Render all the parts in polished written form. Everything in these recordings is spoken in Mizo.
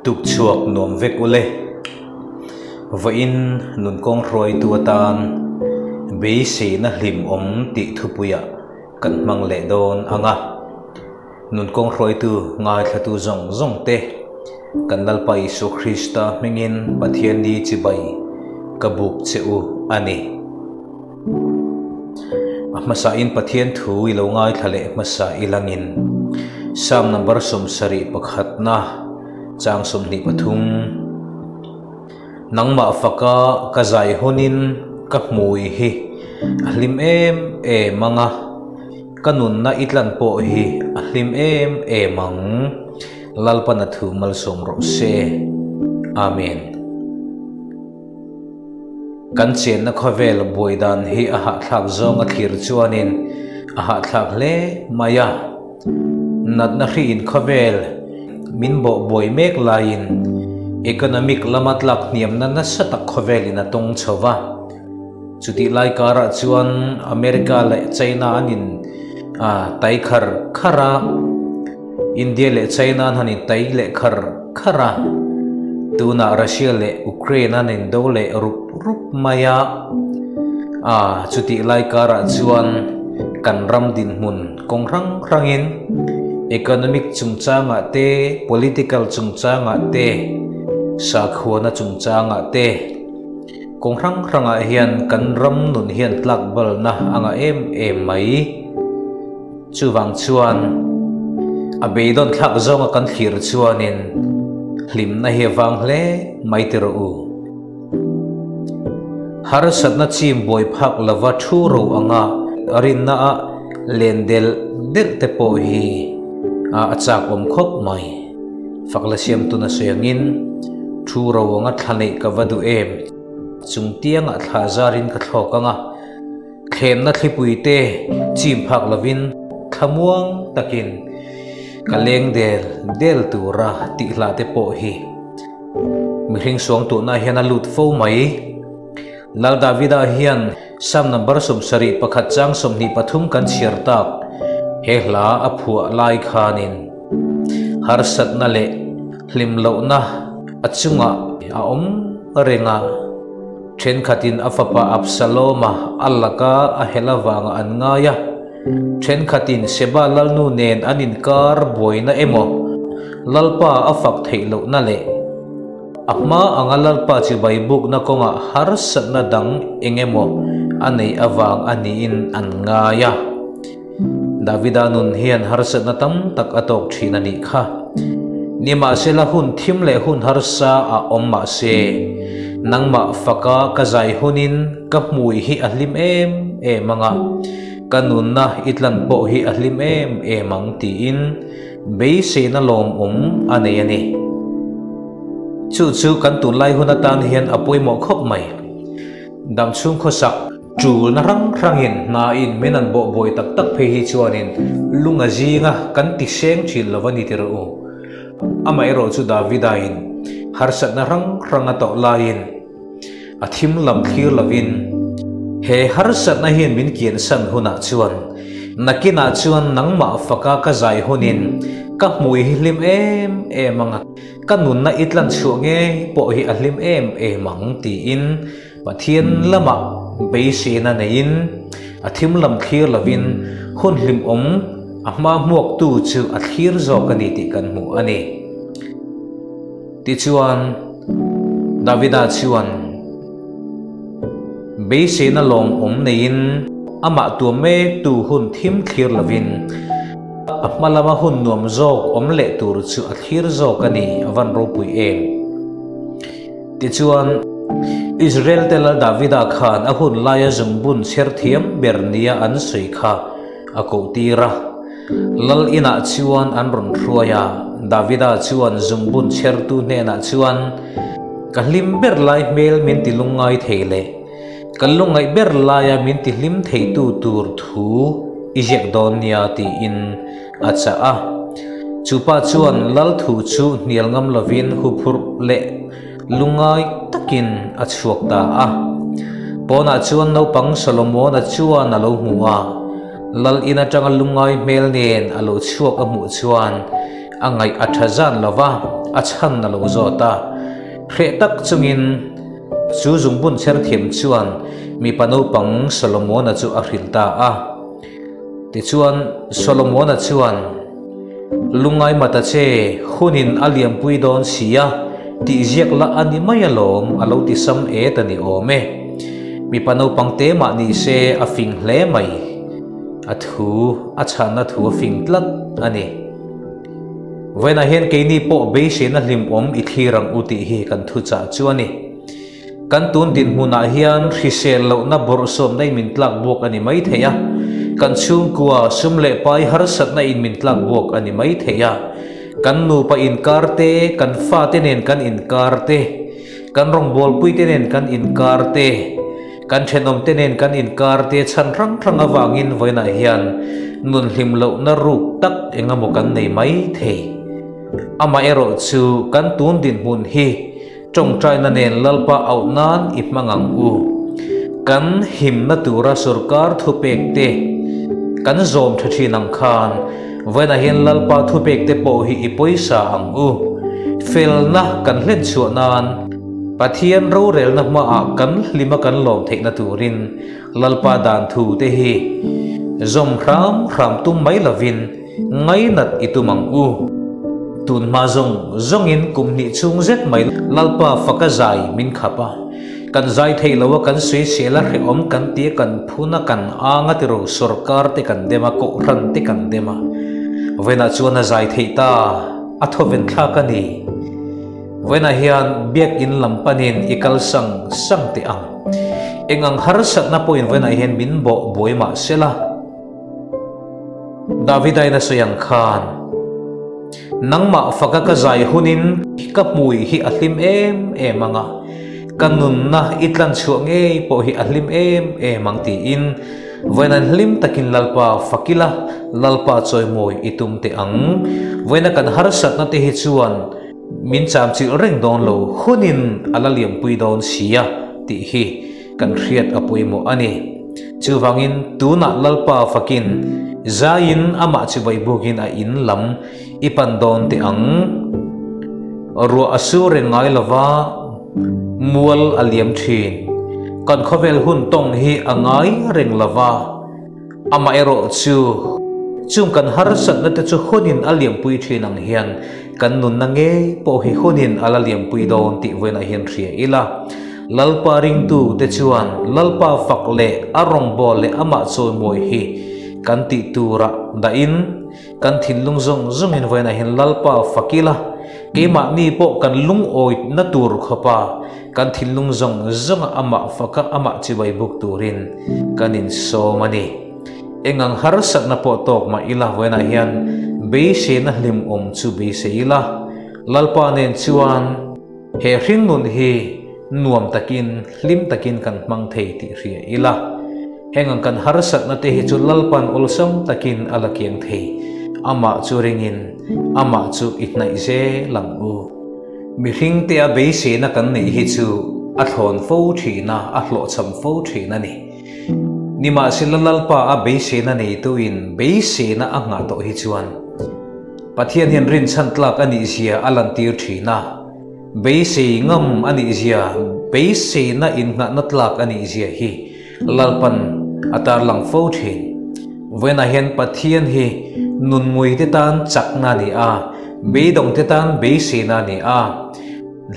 Tukchhuak nuam vek ule. Vawiin nunkawng hruaitu atan beiseina hlimawm tih thupuiah kan hmang leh dawn ang a. Nunkawng hruaitu ngaithlatu zawng zawng te kan Lalpa Isua Krista hmingin Pathian ni chibai ka buk che u a ni. A hmasain Pathian thu i lo ngaithla leh hmasa i langin Psalm number 71 pakhatna chang 23 Nangmah faka ka zai hunin ka hmui hi a hlim em em ang a, ka nunna i tlan pawh hi a hlim em em ang. Lalpan a thu malsawm rawh se. Amen. Kan chenna khawvel buai dan hi a hahthlak zawng a thlir chuanin a hahthlak hle mai a. Natna hriin khawvel min bawh buai mek laiin economic lama tlak hniamna nasa tak khawvelin a tawng chho va. Chutih lai karah chuan America leh China an in tai khar khar a. India leh China an han intai leh khar khar a, tunah Russia leh Ukraine an indo leh rup rup mai a, a chutih lai karah chuan kan ram dinhmun kawng hrang hrangin economic chungchangah te, political chungchangah te, sakhuana chungchangah te kawng hrang hrangah hian kan ram nun hian tlak balna a ngah em em mai. Chuvang chuan a beidawn thlak zawnga kan thlir chuanin hlimna hi a vang hle mai ti rawh u. Harsatna chim buai phak lova thu ro anga rinna a len delh delh te pawh hi a chak awm khawp mai. Fakla siamtuna sawi angin thu ro anga thla neih ka va duh em? Chung tiangah thla zarin ka thlawk anga. Thlemna thlipui te chim phak lovin thlamuang takin ka leng del del tura tih hlah te pawh hi mihring suang tuhna hian a lut fo mai. Lal Davida hian Psalm number 71 chang 23 kan chhiar tak he hla a phuah lai khanin harsatna leh hlim lohna a chungah a awm reng a. Thenkhatin a fapa Absaloma a laka a hel avanga an ngai a, thenkhatin Seba lalnu nen an inkar buaina emaw Lalpa a fak theih lohna leh a hma anga Lalpa chibai bukna kawngah harsatna dang eng emaw a neih avang a niin an ngai a. Davida nun hian harsatna tam tak a tawk thin a nih kha. Nimahsela hun thim leh hun harsa a awm mahse, nangmah faka ka zai hunin ka hmui hi a hlim em em ang a, ka nunna i tlan pawh hi a hlim em em ang tiin beiseina lawmawm a nei a ni. Chu chu kan tunlai hun atan hian a pawimawh khawp mai. Damchhung khawsak. Ṭulna hrang hrangin hnain min an bawh buai tak tak phei hi chuanin lung a zinga kan ti seng ṭhin lo a ni tirh u. Amaherawh chu Davida-in harsatna hrang hrang a tawh laiin a thim lam thlir lovin he harsatna hian min kiansan hunah chuan nakinah chuan nangmah faka ka zai hunin ka hmui hi hlim em em ang a, ka nunna i tlan chhuah ngei pawh hi a hlim em em ang tiin Pathian lamah beiseina neiin a thim lam thlir lovin hun hlimawm a hma hmuaktu chu a thlir zawk a ni tih kan hmu a ni. Tichuan, Davida chuan beiseina lawmawm neiin amah tuam mektu hun thim thlir lovin a hma lama hun nuam zawk awm leh tur chu a thlir zawk a ni, a van ropui em. Tichuan, Israel-te lal Davida khan a hun laia zungbun chher thiam ber nia an sawi kha a kohtir a. Lal inah chuan an rawn hruai a, Davida chuan zungbun chhertu hnenah chuan, Ka hlim ber lai hmel min ti lungngai thei leh ka lungngaih ber laia min ti hlim theitu tur thu i ziak dawn nia tiin a chah a. Chupa chuan lal thu chu hnial ngam lovin huphurh leh lungngai takin a chhuak ta a. Pawnah chuan naupang Solomona chuan a lo hmu a, lal in atanga lungngai hmel nen a lo chhuak a hmuh chuan a ngaih a tha zan lo va. a chhan a lo zawt a. Hreh tak chungin chu zungbun chher thiam chuan mipa naupang Solomona chu a hrilh ta a. Tichuan Solomona chuan, Lungngai mata che, hunin a liampui dawn si a, tih ziak la a ni mai alawm, a lo ti sam et a ni awm e. Mipa naupang te mah ni se a fing hle mai. A thu, a chhanna thu a fing tlat a ni. Vawiinah hian keini pawh beiseina hlimawm i thlir ang u tih hi kan thuchah chu a ni. Kan tun dinhmunah hian hrisel lohna bawrhsawmna in min tlak buak a ni mai thei a, kan chhungkua sum leh pai harsatna in min tlak buak a ni mai thei a, kan nupa inkar te, kan fate nen kan inkar te, kan rawngbawlpuite nen kan inkar te, kan thenawmte nen kan inkar te chhan hrang hrang avangin vawiinah hian nun hlim lohna ruk tak engemaw kan nei mai thei. Amaherawhchu kan tun dinhmun hi Tawngtaina nen Lalpa auh nan i hmang ang u. Kan himna tura sorkar thupek te kan zawm tha thin ang khan vawiinah hian Lalpa thupek te pawh hi i pawisa ang u. Felna kan hlen chhuah nan Pathian rorelna hmaah kan hlima kan lawm theihna turin Lalpa dan thu te hi zawm hram hram tum mai lovin Ngainat i tum ang u. Tun hma zawng zawngin kum hnih chhung zet mai Lalpa faka zai min khap a. Kan zai thei lo a, kan sawisel a, hrehawm kan ti a, kan phun a, kan ang a tiro, sorkar te kan dem a, kohhran te kan dem a. Vawiinah chuan a zai theih ta, a thawven thlak a ni. Vawiinah hian biakinn lam panin i kal sang sang teh ang. Eng ang harsatna pawhin vawiinah hian min bawh buai mah sela. Davidain a sawi ang khan, Nangmah faka ka zai hunin ka hmui hi a hlim em em ang a, ka nunna i tlan chhuah ngei pawh hi a hlim em em ang tiin vawiin an hlim takin Lalpa fak ila, Lalpa chawimawi i tum teh ang. Vawiina kan harsatna te hi chuan min chamchilh reng dawn lo, hunin a la liampui dawn sia tih hi Kan hriat a pawimawh a ni. Chuvangin tunah Lalpa fakin zaiin amah chibai bukin a in lam i pan dawn teh ang. Ruah a sur reng ngai lova mual a liam thin. Kan khawvel hun tawng hi a ngai reng lova, amaherawh chu chung kan harsatna te chu hunin a liampui thin ang hian Kan nunna ngei pawh hi hunin a la liampui dawn tih vawiinah hian hria ila. Lalpa ringtu te chuan Lalpa fak leh a rawngbâwl leh amah chawimawi hi kan tih turah dahin kan thinlung zawng zawngin vawiinah hian Lalpa fak ila, keimahni pawh kan lungawitna tur khawpa kan thinlung zawng zawnga amah faka amah chibai buk turin kan insawm a ni. Engang harsatna pawh tawk mah ila vawiinah hian beiseina hlimawm chu beisei ila, Lalpa nen chuan he hringnun hi nuam takin, hlim takin kan hmang thei tih hria ila. Hengang kan harsatna te hi chu Lalpa'n awlsam takin a la kiang thei, amah chu ringin, amah chu i hnaih zel ang u. Mihring tea beiseina kan neih hi chu a thlawn fo thin a, a hlawhchham fo thin a ni. Nimahsela Lalpa a beiseina neituin beiseina a nghah tawh hi chuan Pathian hian rinchhan tlak a nihzia a lantir thin a, beisei ngam a nihzia, beiseina innghahna tlak a nihzia hi Lalpan a tarlang fo thin. Vawiinah hian Pathian hi nunngui te tan chakna a ni a, beidawng te tan beiseina a ni a,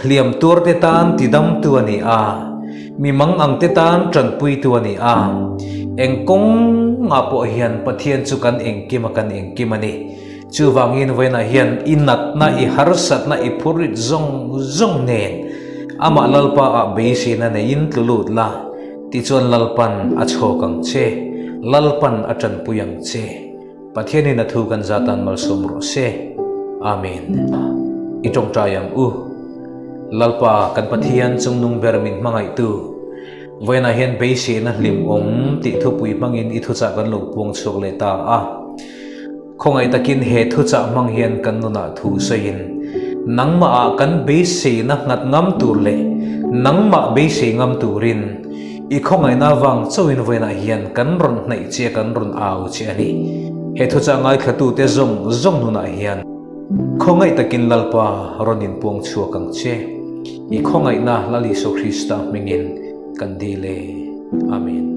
Hliam tuarte tan tidamtu a ni a, mi mangangte tan tanpuitu a ni a. Eng kawngah pawh hian Pathian chu kan engkim a kan engkim a ni. Chuvangin vawiinah hian i natna, i harsatna, i phurrit zawng zawng nen Amah Lalpa ah beiseina neiin tlu lut la, tichuan Lalpan a chhawk ang che, Lalpan a tanpui ang che. Pathianin a thu kan zatan malsawm rawh se. Amen. I tawngtai ang u. Lalpa kan Pathian chungnung ber min hmangaihtu, vawiinah hian beiseina hlim awm tih thupui hmangin i thuchah kan lo puang chhuak leh ta a. Khawngaih takin he thuchah hmang hian kan nunah thu sawiin, nangmahah kan beiseina nghat ngam tur leh nangmah beisei ngam turin, I khawngaihna avang chauhin vawiinah hian kan rawn hnaih che a, kan rawn au che a ni. He thuchah ngaithlatute zawng zawng nunah hian Khawngaih takin Lalpa rawn inpuang chhuak ang che. I khawngaihna Lal Isua Krista hmingin kan dil e. Amen.